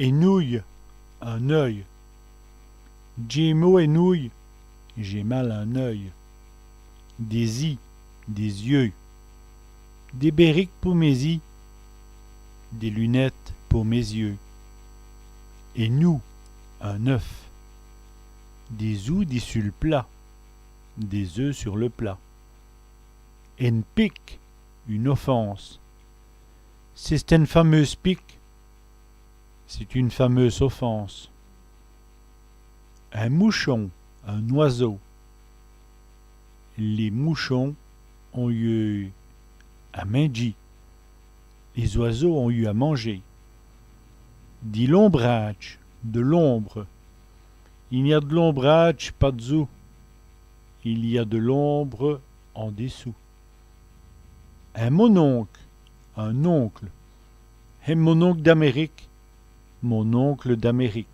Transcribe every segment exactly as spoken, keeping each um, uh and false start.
Ène ouye, un œil. Dj'é mau ène ouye, j'ai mal un œil. Dès-îs, des yeux. Dès bèriques pou mès-îs, des lunettes pour mes yeux. Ène oû, un œuf. Dès-oûs dissus l' plat, des œufs sur le plat. Ène pique, une offense. C'è-st-ène fameûse pique, c'est une fameuse offense. In mouchon, un oiseau. Lès mouchons ont yeû a mindjî. Les oiseaux ont eu à manger. Di l'ombrâdje, de l'ombre. I gn-a d' l'ombrâdje pa-d'zous. Il y a de l'ombre en dessous. In mononke, un oncle. Èm mononke d'Amèrique, mon oncle d'Amérique.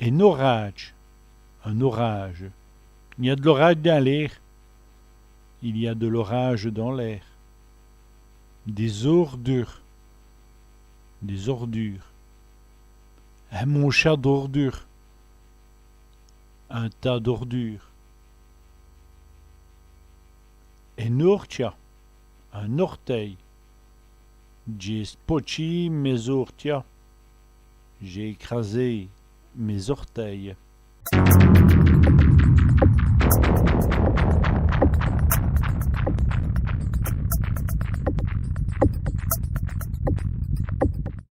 In orâdje, un orage. I gn-a d' l'orâdje dins l'êr. Il y a de l'orage dans l'air. Dès-ôrdures, des ordures. In moncha d'ôrdures, un tas d'ordures. Ène ôrtia, un orteil. Dj'é spotchî mès-ôrtias, j'ai écrasé mes orteils.